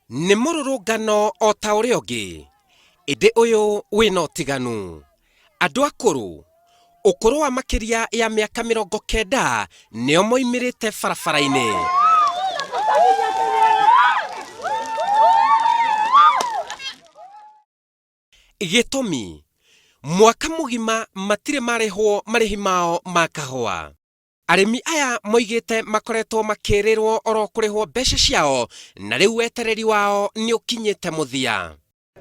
Nĩ mũrũrũngano o ta ũrĩa ũngĩ, ĩndĩ ũyũ wĩna ũtiganu. Andũ akũrũ, ũkũrũ wa makĩria ya mĩaka 90 nĩo moimĩrĩte barabara-inĩ. Gĩtũmi, mwaka mũgima matirĩ marĩhwo marĩhi mao ma kahũa. Arĩmi aya moigĩte makoretwo makĩrĩrwo oro kũrĩhwo mbeca ciao na rĩu wetereri wao nĩ ũkinyĩte mũthia.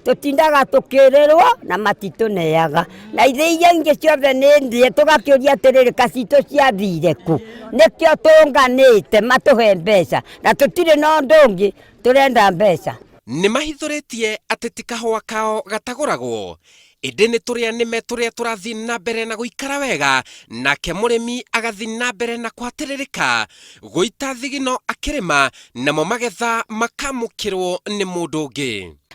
Tũtindaga tũkĩrĩrwo na matitũneaga na ithĩ iria ingĩ ciothe nĩ ndĩe, tũgakĩũria atĩrĩrĩ, kacitũ ciathire kũ? Nĩkĩo tũnganĩte matũhe mbeca na tũtirĩ na ũndũ ũngĩ, tũrenda mbeca. Nĩ mahithũrĩtie atĩ ti kahũa kao gatagũragwo Ĩndĩ nĩ tũrĩa nĩme tũrĩa tũrathiĩ na mbere na gũikara wega, nake mũrĩmi agathiĩ na mbere na kũhatĩrĩrĩka gũita thigino akĩrĩma, namo magetha makamũkĩrwo nĩ mũndũ ũngĩ.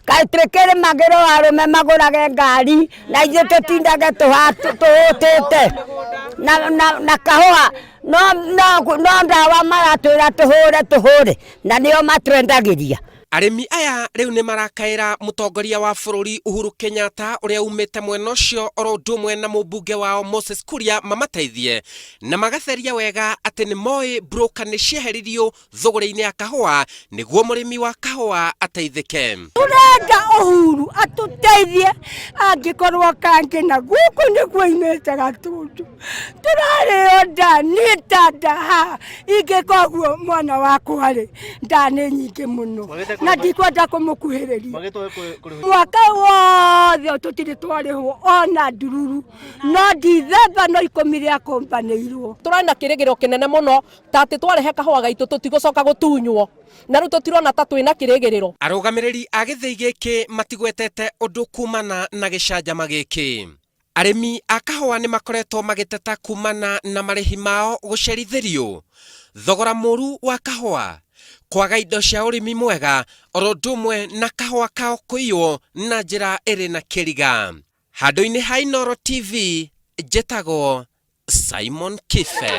Kaĩ twĩkĩrĩmagĩrwo arũme magũrage ngari na ithuĩ tũtindage tũhũtĩte na, na, na kahũa no, no, no ndawa maratwĩra tũhũre tũhũre na nĩo matwendagĩria. Arĩmi aya rĩu nĩ marakaĩra mũtongoria wa bũrũri Uhuru Kenyatta ũrĩa umĩte mwena ũcio oro ũndũ ũmwe na mũmbunge wao Moses Kuria mamateithie na magatheria wega atĩ nĩ moĩ broker nĩ cieheririo thũgũrĩ-inĩ ya kahũa nĩguo mũrĩmi wa kahũa ateithĩke. Tũrenda Uhuru atũteithie angĩkorwo kangĩ na gũkũ nĩkuo imĩte Gatundu. Tũrarĩo nda niĩ ta nda haha ingĩka ũguo mwana wakwa rĩ nda nĩ nyingĩ mũno na ndikwenda kũmũkuhĩrĩria. Mwaka wothe tũtirĩ twarĩhwo ona ndururu no Dithemba no 10 rĩa kũmbanĩirwo. Tũrarĩ na kĩrĩgĩrĩro kĩnene mũno ta atĩ twarehe kahũa gaitũ tũtigũcoka gũtunywo na rĩu tũtirona ta twĩna kĩrĩgĩrĩro. Arũgamĩrĩri a gĩthĩi gĩkĩ matigwetete ũndũ kumana na gĩcanjama gĩkĩ. Arĩmi a kahũa nĩ makoretwo magĩteta kumana na marĩhi mao gũcerithĩrio, thogora mũru wa kahũa, kwaga indo cia ũrĩmi mwega oro ũndũ ũmwe na kahũa kao kũiywo na njĩra ĩrĩ na kĩriga. Handũ-inĩ ha Inooro TV, njĩtagwo Simon Kibe.